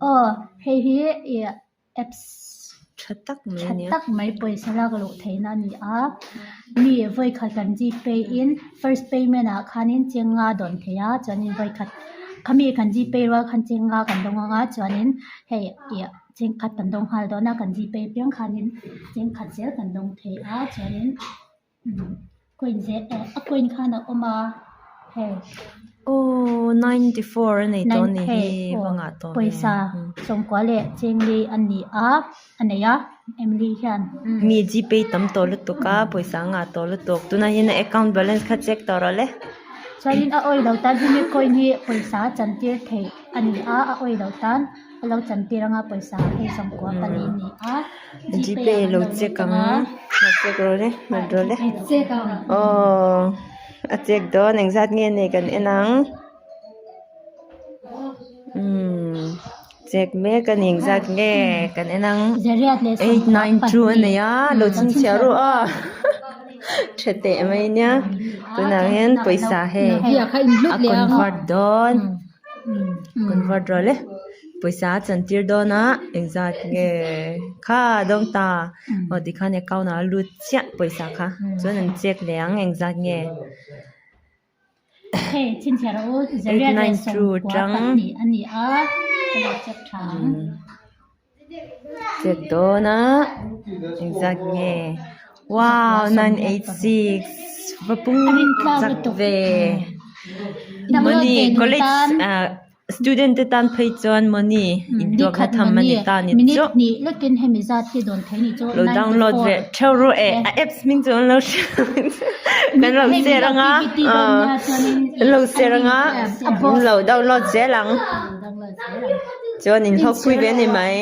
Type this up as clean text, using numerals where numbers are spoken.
Aw hei hi ih apps tha tak mai tha a nia. tak mai pawisa lak luh theihna a ni a mi vawikhat kan g pay in first payment ah khanin cheng nga dawn thei a chuanin vawikhat khami kan g pay rual khan cheng nga kan dawng ang a chuanin hei ih cheng khat kan dawng nghal dawn a kan g pay apiang khanin cheng khat zel kan dawng thei a chuanin coin zel eh a coin khan a awm a hei. Aw 94 a nei tawh a ni hi va ngah tawh ve. Pawisa sawmkua leh chengli a ni a a nei a Emily hian. Mi gpay tam tawh lutuk a pawisa a ngah tawh lutuk tunah hian a account balance kha check tawh rawh le. Chuanin a awih loh tan hemi coin hi pawisa chantir theih a ni a a awih loh tan a lo chantir anga pawisa hei sawmkua pali a ni a gpay a lo check ang a check rawh le hmet rawh le aw. A check dawn engzat nge nei kan en ang umm check mek a ni engzat nge kan en ang 892 a nei a lo chhinchhiah ru a tha teh mai nia tunah hian pawisa hei a convert dawn convert rawh le pawisa a chantir dawn a engzat nge kha a dawng ta aw tikhan account ah a lut chiah pawisa kha chuan an check leh ang engzat nge 892 tang check dawn a engzat nge wow 986 va pung chak ve money college ah student te tan phei chuan money intuakna tham a ni ta ni chu lo download ve theuh rawh eh a apps hming chu an lo hria kan lo share anga an lo share anga an lo download zel ang chuan in hlawkpui ve a ni mai.